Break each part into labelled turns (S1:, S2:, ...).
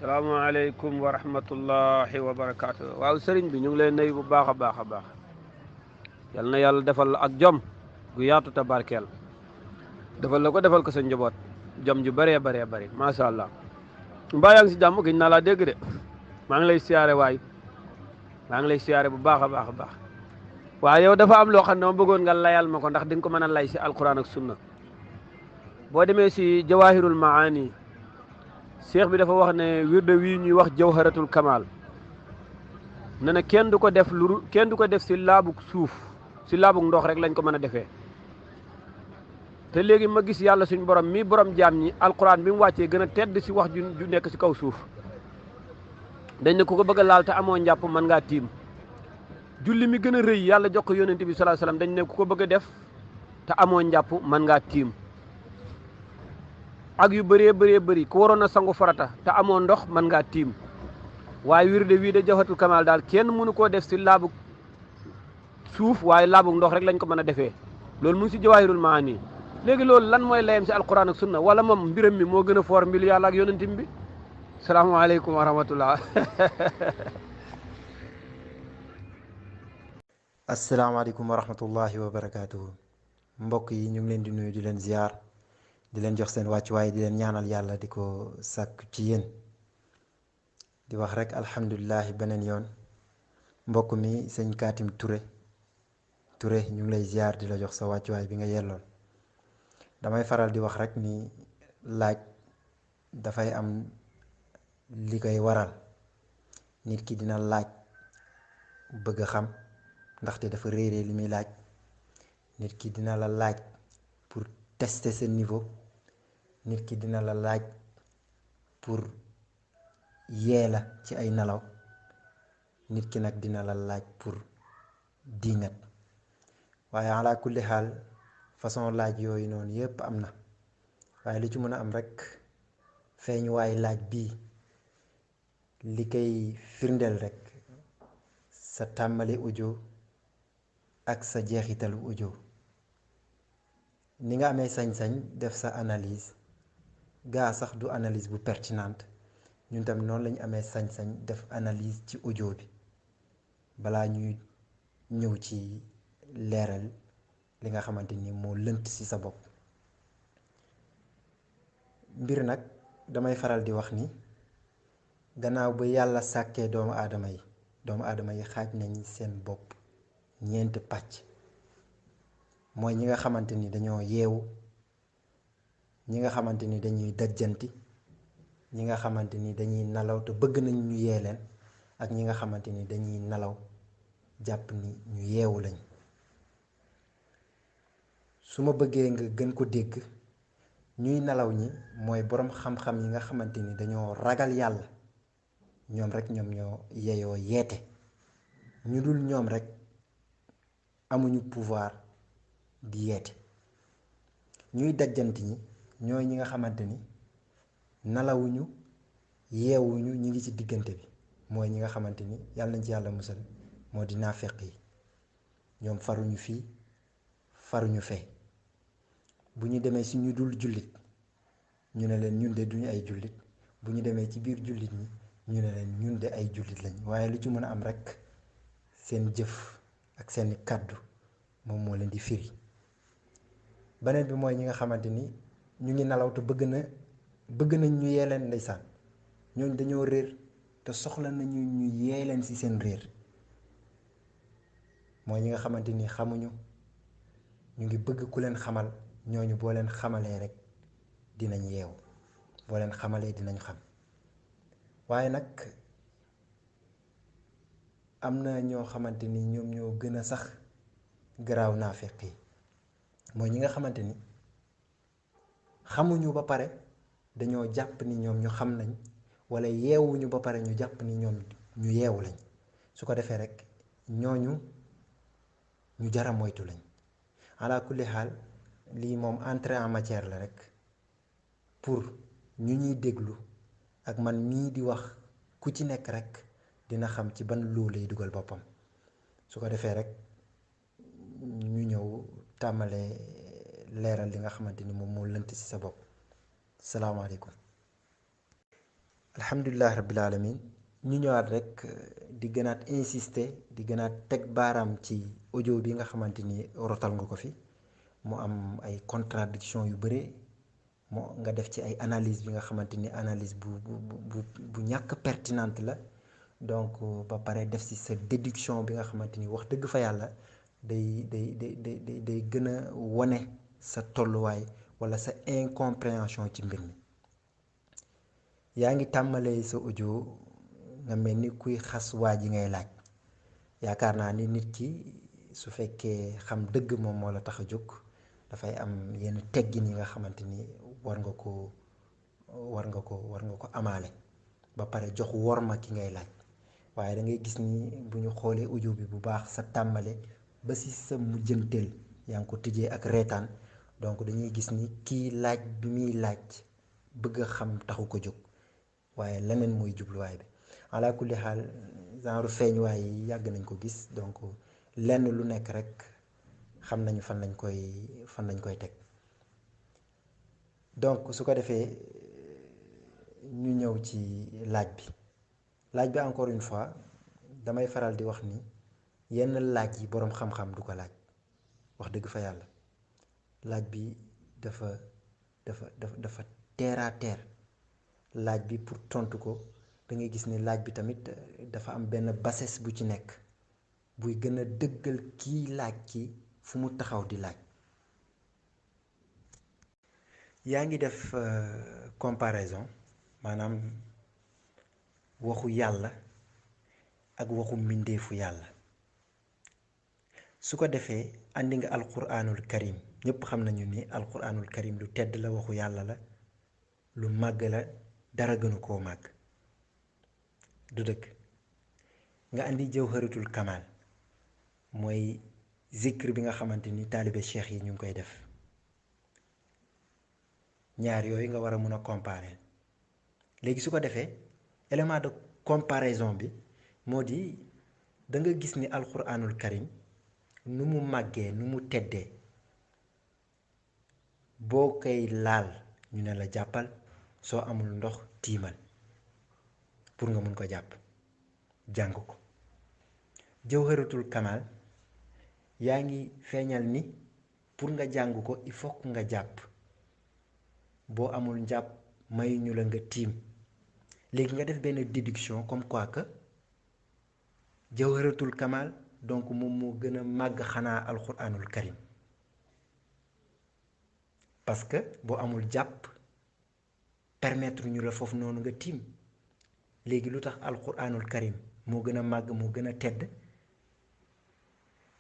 S1: salaamaaleykum wa rahmatullahi wa barakaatu. waaw sëriñ bi ñu ngi leen nuyu bu baax a baax a baax yal na yàlla defal la ak jom gu yaatu te barkeel defal la ko defal ko sa njaboot jom ju bëree bëree bëri macha allah. mbaa yaa ngi si jàmm giñ naa laa dégg de maa ngi lay siyaare waay maa ngi lay siyaare bu baax a baax a baax waaye yow dafa am loo xam ne ma bëggoon nga layal ma ko ndax di nga ko mën a lay si alquran ak sunna boo demee si jawahirul maani cheikh bi dafa wax ne wirde wii ñuy wax jawharatul kamal ne na kenn du ko def kenn du ko def si laabug suuf si laabug ndox rek lañ ko mën a defee te léegi ma gis yàlla suñ borom mi borom jaam ñi alquran bi mu wàccee gën a tedd si wax ju nekk si kaw suuf dañ ne ku ko bëgg a laal te amoo njàpp mën ngaa tiim julli mi gën a rëy yàlla jox ko yonent bi sallallahu alayhi wasallam dañ ne ku ko bëgg a def te amoo njàpp mën ngaa tiim ak yu bëree bëree bëri ku waroon a sangu farata te amoo ndox mën ngaa tiim waaye wirde wii de jawharatul kamal daal kenn mënu koo def si laabu suuf waaye laabu ndox rek lañ ko mën a defee loolu mu ngi si jawahirul maani léegi loolu lan mooy layam si alquran ak sunna wala moom mbiram mi moo gën a foor mbilu yàlla ak yonentim bi salaamaaleykum wa rahmatullah
S2: asalaamaaleykum wa rahmatullahi wa barakaatuhu mbokk yi ñu ngi leen di nuyu di leen ziar di leen jox seen wàccuwaay di leen ñaanal yàlla di ko sàkk ci yéen di wax rek alhamdulilahi beneen yoon mbokk mi sëñ Kaatim Touré ñu ngi lay ziar di la jox sa wàccuwaay bi nga yelloon damay faral di wax rek ni laaj dafay am li koy waral nit ki dina laaj bëgg a xam ndaxte dafa réeree li muy laaj nit ki dina la laaj pour tester sa niveau nit ki dina la laaj pour yee la ci ay nelaw nit ki nag dina la laaj pour diingat waaye ala kulli xaal façon laaj yooyu noonu yépp am na waaye li ci mën a am rek feeñ waaye laaj bii li koy firndeel rek sa tàmbali audio ak sa jeexitalu audio ni nga amee sañ-sañ def sa analyse gaa sax du analyse bu pertinente ñun tam noonu lañu amee sañ-sañ def analyse ci audio bi balaa ñuy ñëw ci leeral li nga xamante ni moo lënt ci sa bopp mbir nag damay faral di wax ni gannaaw ba yàlla sàkkee doomu aadama yi xaaj nañ seen bopp ñeenti pàcc mooy ñi nga xamante ni dañoo yeewu ñi nga xamante ni dañuy dajjanti ñi nga xamante ni dañuy nelaw te bëgg nañ ñu yee leen ak ñi nga xamante ni dañuy nelaw jàpp ni ñu yeewu lañ su ma bëggee nga gën ko dégg ñuy nelaw ñi mooy boroom xam-xam yi nga xamante ni dañoo ragal yàlla ñoom rek ñoom ñoo yeyoo yeete ñu dul ñoom rek amuñu pouvoir di yeete ñuy dajjanti ñi ñooy ñi nga xamante ni nalawuñu yeewuñu ñi ngi ci diggante bi mooy ñi nga xamante ni yàlla nañ ci yàlla musal moo di naafeq yi ñoom faruñu fii faruñu fee bu ñu demee si ñu dul jullit ñu ne leen ñun de duñu ay jullit bu ñu demee ci biir jullit ñi ñu ne leen ñun de ay jullit lañ waaye lu ci mën a am rekk seen jëf ak seeni kàddu moom moo leen di firi beneen bi mooy ñi nga xamante ni ñu ngi nelaw te bëgg nañ ñu yee leen ndeysaan ñooñ dañoo réer te soxla nañu ñu yee leen ci seen réer mooy ñi nga xamante ni xamuñu ñu ngi bëgg ku leen xamal ñooñu boo leen xamalee rek dinañ yeewu boo leen xamalee dinañ xam waaye nag am na ñoo xamante ni ñoom ñoo gën a sax garaaw naafeq yi mooy ñi nga xamante ni xamuñu ba pare dañoo jàpp ni ñoom ñu xam nañ walla yeewuñu ba pare ñu jàpp ni ñoom ñu yeewu lañ su ko defee rek ñooñu ñu jara moytu lañ ala kulli xaal lii moom entrée en matière la rek pour ñu ñuy déglu ak man mii di wax ku ci nekk rek dina xam ci ban loo lay dugal boppam su ko defee rek ñu ñëw tàmbalee leeral li nga xamante ni moom moo lënt ci sa bopp salaamaaleykum alhamdulilah rabbil alamin ñu ñëwaat rek di gënaat insister di gënaat teg baaraam ci audio bi nga xamante ni rotal nga ko fi mu am ay contradiction yu bëre moo nga def ci ay analyse bi nga xamante ni analyse bu ñàkk pertinente la donc ba pare def ci sa déduction bi nga xamante ni wax dëgg fa yàlla day gën a wane sa tolluwaay walla sa incompréhension ci mbir mi. yaa ngi tàmbalee sa audio nga mel ni kuy xas waa ji ngay laaj yaakaar naa ni nit ki su fekkee xam dëgg moom moo la tax a jóg dafay am yenn teggin yi nga xamante ni war nga ko amaale ba pare jox worma ki ngay laaj waaye da ngay gis ni bu ñu xoolee audio bi bu baax sa tàmbale ba si sa mujjanteel yaa ngi ko tijjee ak reetaan donc dañuy gis ni kii laaj bi muy laaj bëgg a xam taxu ko jóg waaye leneen mooy jubluwaay bi ala kulli xaal genre feeñuwaay yi yàgg nañ ko gis donc lenn lu nekk rek xam nañu fan lañ koy teg donc su ko defee ñu ñëw ci laaj bi encore une fois damay faral di wax ni yenn laaj yi boroom xam-xam du ko laaj wax dëgg fa yàlla laaj bi dafa terre à terre laaj bi pour tontu ko da ngay gis ni laaj bi tamit dafa am benn bassesse bu ci nekk buy gën a dëggal kii laaj ki fu mu taxaw di laaj yaa ngi def comparaison maanaam waxu yàlla ak waxu mbindeefu yàlla su ko defee andi nga alquranul karim ñépp xam nañu ni alquranul karim lu tedd la waxu yàlla la lu màgg la dara gënu koo màgg du dëgg nga andi jawharatul kamal mooy zikr bi nga xamante ni taalibe cheikh yi ñu ngi koy def ñaar yooyu nga war a mun a comparer léegi su ko defee élément de comparaison bi moo di da nga gis ni alquranul karim nu mu màggee nu mu teddee boo koy laal ñu ne la jàppal soo amul ndox tiimal pour nga mun ko jàpp jàng ko jawharatul kamal yaa ngi feeñal ni pour nga jàng ko il faut nga jàpp boo amul njàpp may ñu la nga tiim léegi nga def benn déduction comme quoi que jawharatul kamal donc moom moo gën a màgg xanaa alquranul karim parce que boo amul jàpp permettre ñu la foofu noonu nga tiim léegi lu tax alquranul karim moo gën a màgg moo gën a tedd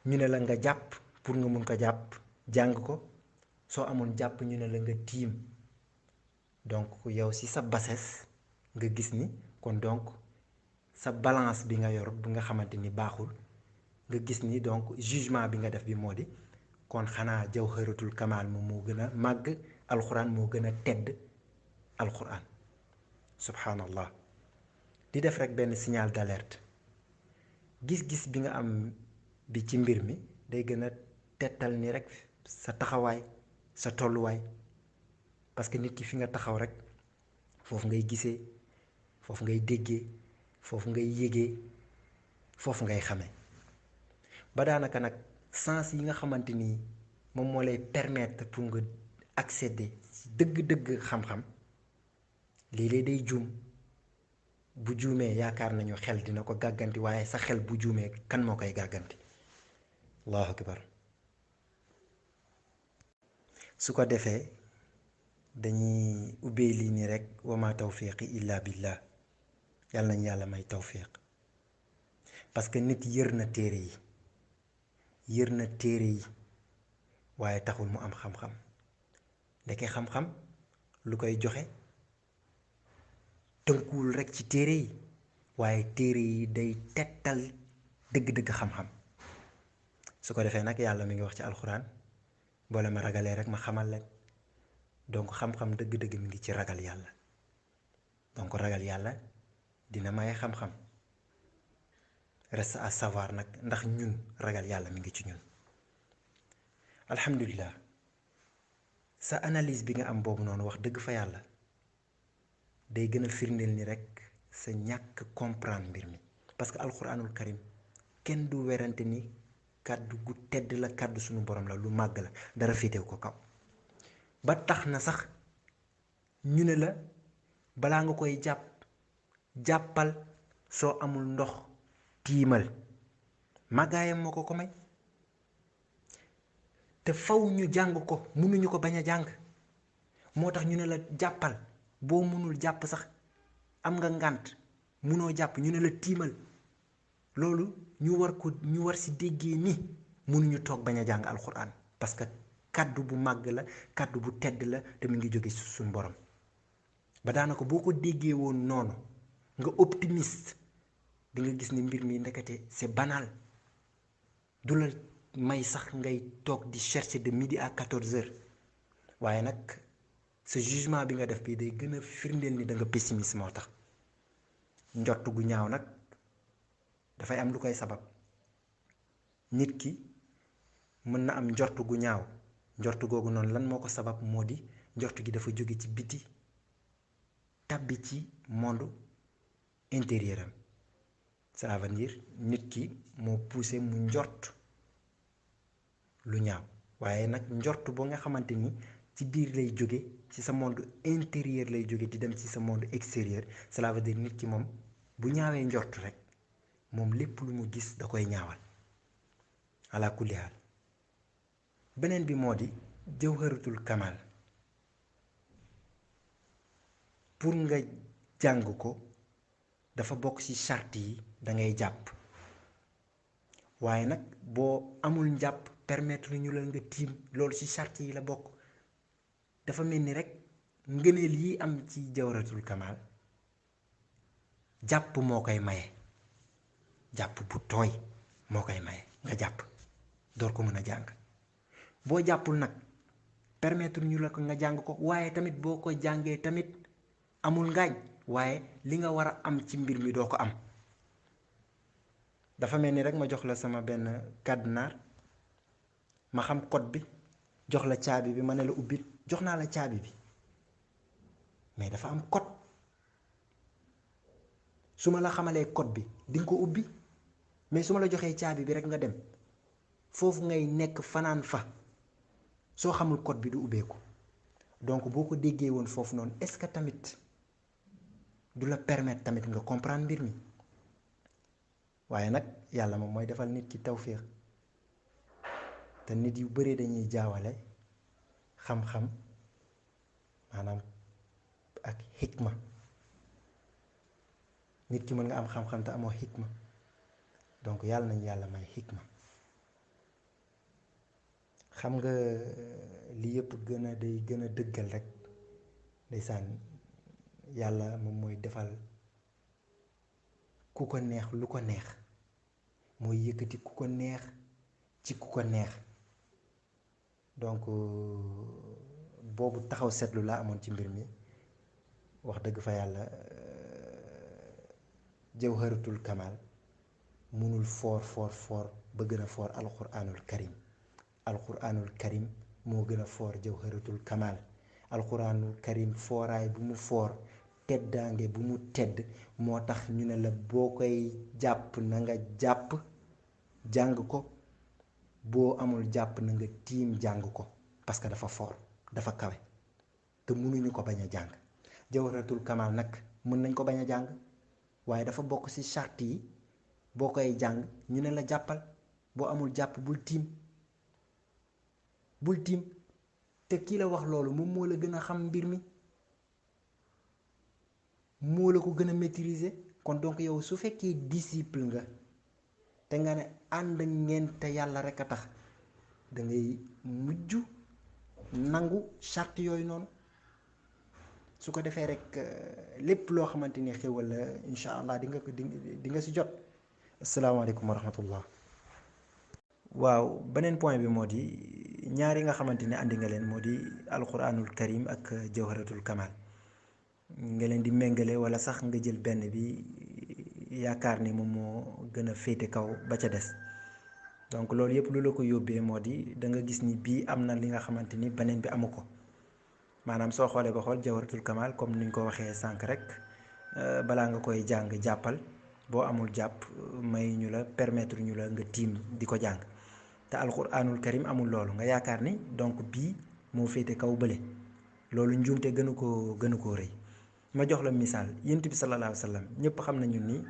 S2: ñu ne la nga jàpp pour nga mun ko jàpp jàng ko soo amul jàpp ñu ne la nga tiim donc yow ci sa bassesse nga gis ni kon donc sa balance bi nga yor bu nga xamante ni baaxul nga gis ni donc jugement bi nga def bi moo di kon xanaa jawharatul kamal moom moo gën a màgg alxuraan moo gën a tedd alxuraan subhanallah di def rek benn signal d'alerte gis-gis bi nga am bi ci mbir mi day gën a tettal ni rek sa taxawaay sa tolluwaay parce que nit ki fi nga taxaw rek foofu ngay gisee foofu ngay déggee foofu ngay yégee foofu ngay xamee ba daanaka nag sens yi nga xamante ni moom moo lay permettre pour nga accéder ci dëgg-dëgg xam-xam léeg-léeg day juum bu juumee yaakaar nañu xel dina ko gàgganti waaye sa xel bu juumee kan moo koy gàgganti allahu akbar su ko defee dañuy ubbee lii nii rek wama tawfiqi illa billah yàlla nañu yàlla may tawfiq parce que nit yër na téere yi waaye taxul mu am xam-xam ndeke xam-xam lu koy joxe tënkuwul rekk ci téere yi waaye téere yi day tettal dëgg-dëgg xam-xam su ko defee nag yàlla mi ngi wax ci alxuraan boole ma ragalee rek ma xamal leen donc xam-xam dëgg-dëgg mi ngi ci ragal yàlla donc ragal yàlla dina maye xam-xam reste à savoir nag ndax ñun ragal yàlla mi ngi ci ñun alhamdulilah sa analyse bi nga am boobu noonu wax dëgg fa yàlla day gën a firndeel ni rek sa ñàkk comprendre mbir mi parce que alquranul karim kenn du werante ni kàddu gu tedd la, kàddu suñu borom la, lu màgg la, dara féetew ko kaw. ba tax na sax ñu ne la balaa nga koy jàppal soo amul ndox tiimal, màggaayam moo ko may. te faw ñu jàng ko, mënuñu ko bañ a jàng. moo tax ñu ne la jàppal, boo mënul jàpp sax am nga ngànt mënoo jàpp, ñu ne la tiimal. loolu ñu war si déggee ni mënuñu toog bañ a jàng alxuraan parce que kàddu bu màgg la, kàddu bu tedd la, te mu ngi jóge suñu borom. ba daanaka boo ko déggee woon noonu nga optimiste di nga gis ni mbir mi ndekete c'est banal. du la may sax ngay toog di chercher de midi à 14h. waaye nag sa jugement bi nga def bii day gën a firndeel ni da nga pessimiste moo tax. njott gu ñaaw nag dafay am lu koy sabab. nit ki mën na am njort gu ñaaw, njort googu noonu lan moo ko sabab moo di njort gi dafa jóge ci biti tàbbi ci monde intérieur am. ça veut dire nit ki moo poussé mu njort lu ñaaw. waaye nag njort boo nga xamante ni ci biir lay jóge, ci sa monde intérieur lay jóge di dem ci sa monde extérieur, cela veut dire nit ki moom bu ñaawee njort rek moom lépp lu mu gis da koy ñaawal ala kulli haal. beneen bi moo di jawharatul kamal pour nga jàng ko dafa bokk ci charte yi da ngay jàpp. waaye nag boo amul njàpp permettre ñu la nga tiim, loolu ci charte yi la bokk. dafa mel ni rek ngëneel yi am ci jawharatul kamal jàpp moo koy maye, jàpp bu tooy moo koy maye nga jàpp door ko mën a jàng. boo jàppul nag permettre ñu la ko nga jàng ko, waaye tamit boo ko jàngee tamit amul ngaañ, waaye li nga war a am ci mbir mi doo ko am. dafa mel ni rek ma jox la sama benn cadenas, ma xam code bi, jox la caabi bi, ma ne la ubbil, jox naa la caabi bi mais dafa am code. su ma la xamalee code bi di nga ko ubbi, mais su ma la joxee caabi bi rek nga dem foofu ngay nekk fanaan fa. soo xamul code bi du ubbeeku. donc boo ko déggee woon foofu noonu, est-ce que tamit du la permettre tamit nga comprendre mbir mi. waaye nag yàlla moom mooy defal nit ki tawféex, te nit yu bari dañuy jaawale xam-xam maanaam ak xikma. nit ki mën nga am xam-xam te amoo xikma, donc yàlla nañu yàlla may xikma. xam nga li yëpp day gën a dëggal rek ndeysaan yàlla moom mooy defal ku ko neex lu ko neex, mooy yëkkati ku ko neex ci ku ko neex. donc boobu taxaw seetlu laa amoon ci mbir mi. wax dëgg fa yàlla jawharatul kamal munul foor ba gën a foor alquranul karim. alquranul karim moo gën a foor jawharatul kamal. alquranul karim fooraay bu mu foor, teddaange bu mu tedd, moo tax ñu ne la boo koy jàpp na nga jàpp jàng ko, boo amul jàpp na nga tiim jàng ko, parce que dafa foor, dafa kawe, te mënuñu ko bañ a jàng. jawharatul kamal nag mën nañ ko bañ a jàng, waaye dafa bokk ci charte yi. boo koy jàng ñu ne la jàppal, boo amul jàpp bul tiim. te kii la wax loolu moom moo la gën a xam mbir mi, moo la ko gën a maîtriser. kon donc yow su fekkee disciple nga te nga ne ànd ngeen te yàlla rek a tax, da ngay mujj nangu charte yooyu noonu. su ko defee rek lépp loo xamante ni xéwal la incha allah di nga si jot. asalaamaaleykum wa rahmatullah. waaw beneen point bi moo di ñaar yi nga xamante ne andi nga leen moo di alquranul karim ak jawharatul kamal. nga leen di méngale wala sax nga jël benn bi yaakaar ni moom moo gën a féete kaw ba ca des. donc loolu yëpp lu la ko yóbbee moo di da nga gis ni bii am na li nga xamante ni beneen bi amu ko. maanaam soo xoolee ba xool jawharatul kamal comme niñ ko waxee sànq rek balaa nga koy jàng jàppal, boo amul jàpp may ñu la permettre ñu la nga tiim di ko jàng. te alquranul karim amul loolu, nga yaakaar ni donc bii moo féete kaw bële, loolu njuumte gënu koo rëy. ma jox la misaal, yonent bi sallallahu alayhi wa sallam ñëpp xam nañu ni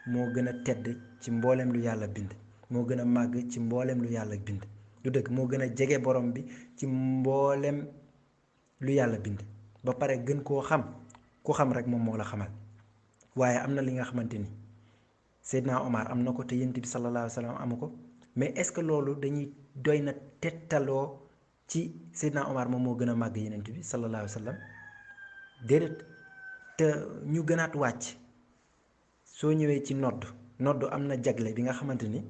S2: moo gën a tedd ci mbooleem lu yàlla bind, moo gën a màgg ci mbooleem lu yàlla bind, du dëgg, moo gën a jege borom bi ci mbooleem lu yàlla bind, ba pare gën koo xam. ku xam rek moom moo la xamal. waaye am na li nga xamante ni Seydina Omar am na ko te yonent bi sallallahu alayhi wa sallam amu ko, mais est-ce que loolu dañuy doy na tettaloo ci Seydina Omar moom moo gën a màgg yonent bi sallallahu alayhi wa sallam? déedéet. te ñu gënaat wàcc, soo ñëwee ci nodd am na jagle bi nga xamante ni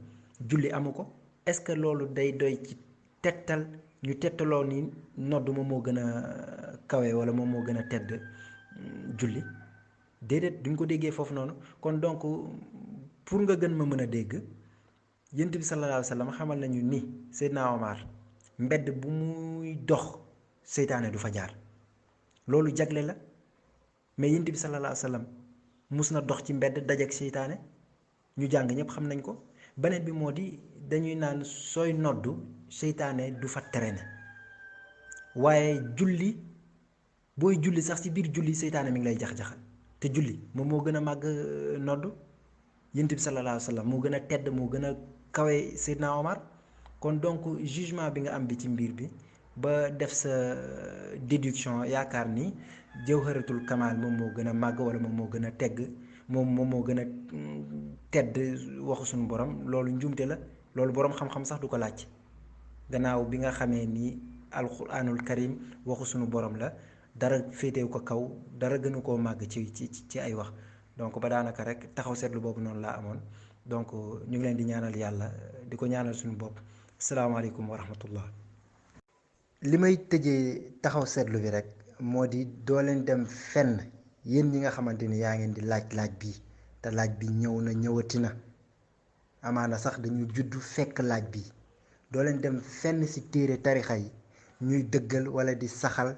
S2: julli amu ko. est-ce que loolu day doy ci tettal ñu tettaloo ni nodd moom moo gën a kawe wala moom moo gën a tedd julli? déedéet, duñ ko déggee foofu noonu. kon donc pour nga gën ma mën a dégg, yonent bi sallallahu alayhi wa sallam xamal nañu ni Seydina Omar mbedd bu muy dox seytaane du fa jaar, loolu jagle la. mais yonent bi sallallahu alayhi wa sallam mus na dox ci mbedd dajeek seytaane, ñu jàng ñëpp xam nañ ko. beneen bi moo di dañuy naan sooy noddu seytaane du fa traîner, waaye julli, booy julli sax ci biir julli seytaane mi ngi lay jax-jaxal. te julli moom moo gën a màgg noddu. yonent bi sallallahu alayhi wa sallam moo gën a tedd, moo gën a kawe Seydina Omar. kon donc jugement bi nga am bi ci mbir bi ba def sa déduction yaakaar ni jawharatul kamal moom moo gën a màgg wala moom moo gën a tegg, moom moo gën a tedd waxu suñu borom, loolu njuumte la. loolu boroom xam-xam sax du ko laaj, gannaaw bi nga xamee ni alquranul karim waxu suñu borom la, dara féetewu ko kaw, dara gënu koo màgg ci ay wax. donc ba daanaka rek taxaw seetlu boobu noonu laa amoon. donc ñu ngi leen di ñaanal yàlla, di ko ñaanal suñu bopp. asalaamaaleykum wa rahmatullah. li may tëjee taxaw seetlu bi rek moo di doo leen dem fenn, yéen ñi nga xamante ni yaa ngeen di laaj bi, te laaj bi ñëw na ñëwati na, amaana sax dañu juddu fekk laaj bi. doo leen dem fenn ci téere tarixa yi ñuy dëggal wala di saxal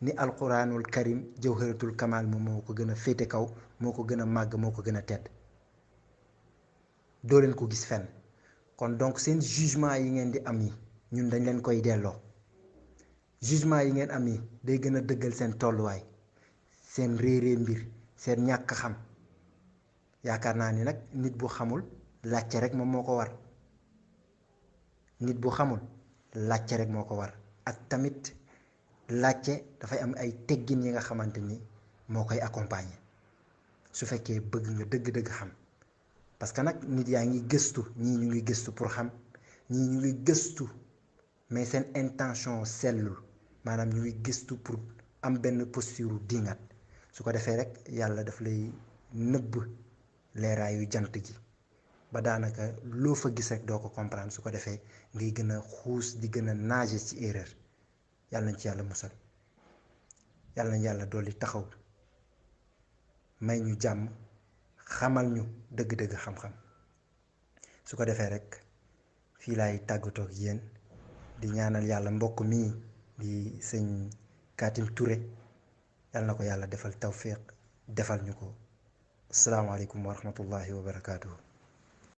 S2: ni alquranul karim jawharatul kamal moom moo ko gën a féete kaw, moo ko gën a màgg, moo ko gën a tedd. doo leen ko gis fenn. kon donc seen jugement yi ngeen di am yi ñun dañ leen koy delloo. jugement yi ngeen am yi day gën a dëggal seen tolluwaay, seen réeree mbir, seen ñàkk xam. yaakaar naa ni nag nit bu xamul laajte rek moom moo ko war. nit bu xamul laajte rek moo ko war. ak tamit laajte dafay am ay teggin yi nga xamante ni moo koy accompagner su fekkee bëgg nga dëgg-dëgg xam. parce que nag nit yaa ngi gëstu, ñii ñu ngi gëstu pour xam, ñii ñu ngi gëstu mais seen intention sellul, maanaam ñu ngi gëstu pour am benn posture dingat. su ko defee rek yàlla daf lay nëbb leeraayu jant gi ba daanaka loo fa gis rek doo ko comprendre. su ko defee ngay gën a xuus di gën a nager ci erreur. yàlla nañ ci yàlla musal, yàlla nañ yàlla dolli taxaw, may ñu jàmm, xamal ñu dëgg-dëgg xam-xam. su ko defee rek fii laay tàggatoo ak yéen di ñaanal yàlla mbokk mii di sëñ Katim Touré, yàlla na ko yàlla defal tawfiq, defal ñu ko. asalaamaaleykum wa rahmatullahi wa barakaatuhu.